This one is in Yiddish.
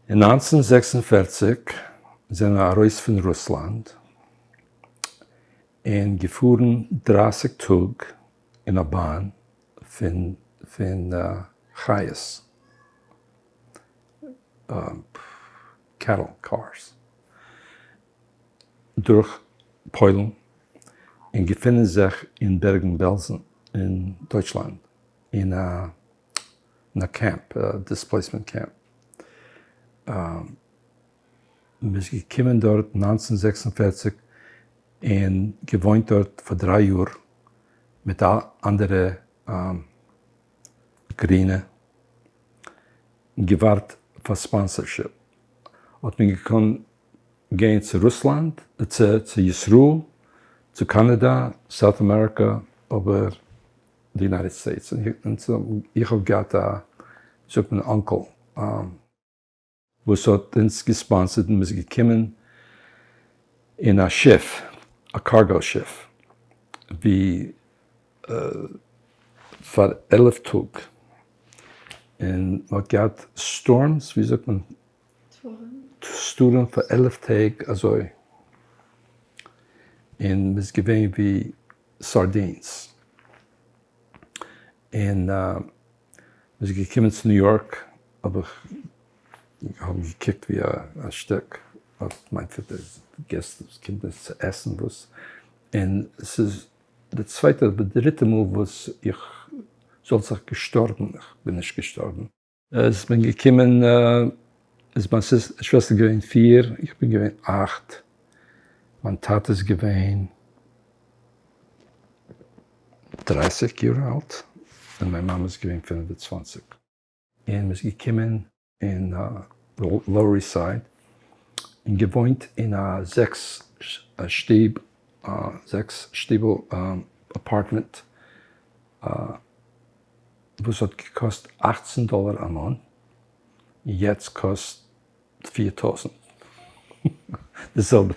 אין 1946 זענען מיר ארויס פון רוסלאנד און געפארן 30 טאג אין א באן פון פון חיות, cattle cars, דורך פוילן און געפינען זיך אין בערגן בעלזן אין דויטשלאנד אין א אין א קעמפ, א displacement camp. מ'איז געקומען דארט 1946 און געוואוינט דארט פאר דריי יאר מיט אנדערע גרינע און געווארט פאר sponsorship. האט מען געקאנט גיין צו רוסלאנד, צו ישראל, צו קאנאדא, South America, אבער די United States, און איך האב געהאט א, זאגט מען, uncle, וואס האט אונז געספאנסערט און מ'איז געקומען אין א שיף, א cargo שיף, ווי פאר 11 טאג, און מ'האט געהאט storms, ווי זאגט מען? שטורעם פאר 11 טעג אזוי, און מ'איז געווען ווי sardines, און מ'איז געקומען צו ניו יארק האב איך האבן געקוקט ווי א שטיק אויף מיין פעטער געסט וואס קומט אונז צו עסן וואס, און ס'איז די צווייטע אדער דריטע מאל וואס איך זאל זיך געשטארבן, איך בין נישט געשטארבן. עס בין געקומען איז מיין שוועסטער געווען פיר, איך בין געווען אכט, מיין טאטע איז געווען 30 יאר אלט, און מיין מאמע איז געווען 25. און מ'איז געקומען אין Lower East Side און געוואוינט אין א זעקס שטוב, זעקס שטיבל apartment וואס האט געקאסט 18 דאלער א מאן, יעצט קאסט 4000 די זעלבע.